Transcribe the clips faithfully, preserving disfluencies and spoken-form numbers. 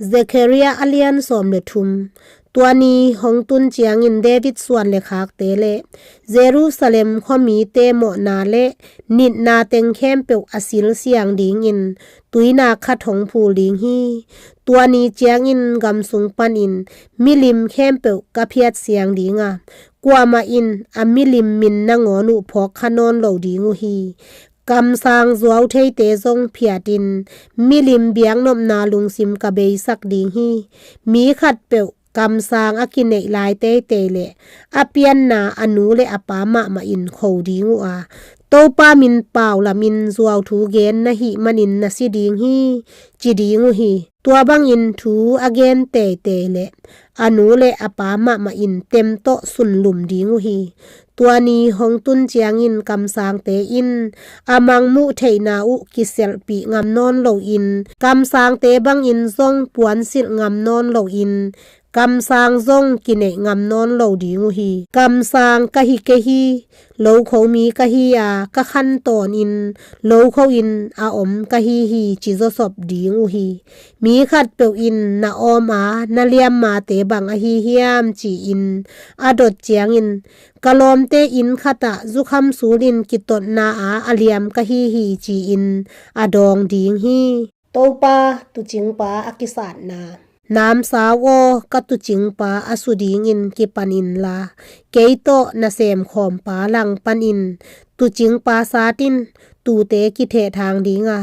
Zekhariah a lian sawm le thum. Tua ni hong tun ciangin David suan le khakte le Jerusalem khuamite mawhna le nitna teng khempeuh a silsiang dingin tuinak khat hong phul ding hi. Tua ni ciangin gam sung panin milim khempeuh ka phiat siang ding a, kuamah in a milim min nangawn uh phawkkha nawn lo ding uh hi. Kamsang zuau theite zong phiatin milim biaknopna lungsim ka beisak ding hi. Mi khatpeuh kamsang a kineih lai teitei le a pianna a nu le a pa mahmah in kho ding uh a, Topa min pau lamin zuau thu gen na hih manin na si ding hi, ci ding uh hi. Tua bangin thu a gen teitei le a nu le a pa mahmah in tem tawh sunlum ding uh hi. Tua ni hong tun ciangin kamsangte in a mangmuh theihna uh kiselhpih ngam nawn loin, kamsangte bangin zong puansilh ngam nawn loin, kamsang zong kineih ngam nawn lo ding uh hi. Kamsang ka hi kei hi, lokho mi ka hi a, ka khan tawnin lokho in a om ka hi hi, ci zawsop ding uh hi. Mi khatpeuh in na awm a na liammate bang ahi hiam ci-in a dot ciangin, ka lawmte inn khatah zukham sulin kitotna a a liam ka hi hi, ci-in a dawng ding hi. Topa tuucingpa a kisatna. Namsau aw, ka tuucingpa a su dingin kipan inla, kei tawh na semkhawmpa langpanin tuucingpa satin tuute kithehthang ding a,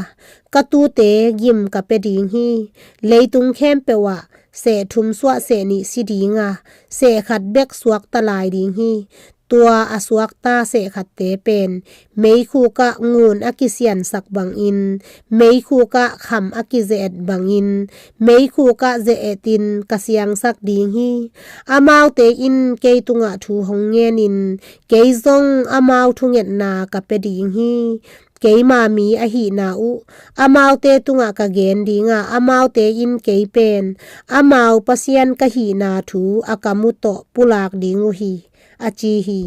ka tuute gim ka pia ding hi. Leitung khempeuh ah seh thum suah seh nih si ding a, seh khat bek suakta lai ding hi. Tua a suakta seh khatte pen meikhuk ah ngun a kisiansak bangin, meikhuk ah kham a kize-et bangin, meikhuk ah ze-etin ka siangsak ding hi. Amaute in kei tungah thu hong ngenin, kei zong amau thungetna ka pia ding hi. Keima mi ahihna uh amaute tungah ka gen ding a, amaute in kei pen amau Pasian ka hihna thu a ka mu tawh pulak ding uh hi, a ci hi.